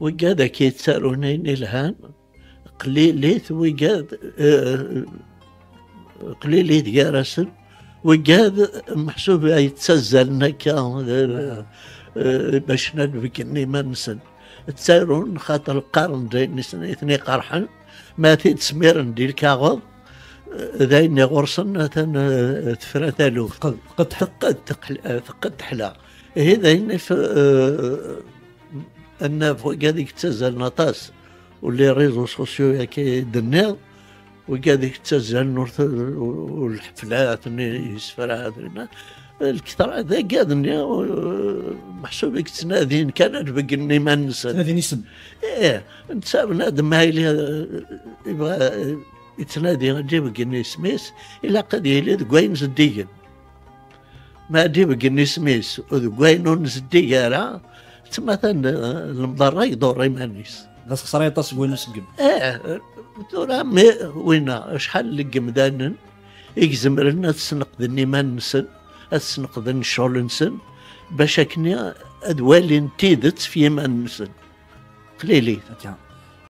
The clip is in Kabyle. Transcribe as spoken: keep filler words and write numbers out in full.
Wigad akka yettarun ayen ilhan, qlilit wigad, eh, qlilit gar-asen, wigad meḥsub ay ttazzalen akka, eh, eh, bac ad beggen iman-nsen. Ttarun xaṭer qqaren-d ayen i ten-iqerḥen, ma t-id-smiren di lkaɣeḍ, eh, d ayen iɣursen atan, eh, tefra taluft. Teqqed, teqqed teḥla. Teqqed, teqqed teḥla. Ihi d ayen if, eh, annaɣ wigad i yettazzalen aṭas, u les réseaux sociaux akka i d-tenniḍ, wigad i yettazzalen ur t-, ur lḥeflat, nni yisefra, lketṛa d agad-nni, meḥsub i yettnadin kan ad beggen iman-nsen. Ttnadin isem. Ih, netta bnadem ma yili, eh, yebɣa, eh, yettnadi ad d-ibeggen isem-is, ilaq ad yili deg wayen zeddigen. Ma ad d-ibeggen isem-is deg wayen ur nzeddig ara, ttmatan, eh, lemḍerra iḍurr iman-is. D asexṣar aṭas seg wayen ur seggem. Eh, tura mi winna, acḥal n yimdanen i izemren ad sneqden iman-nsen, ad sneqden ccɣel-nsen, bac akken ad walin tidet f yiman-nsen. Qlilit. Akka.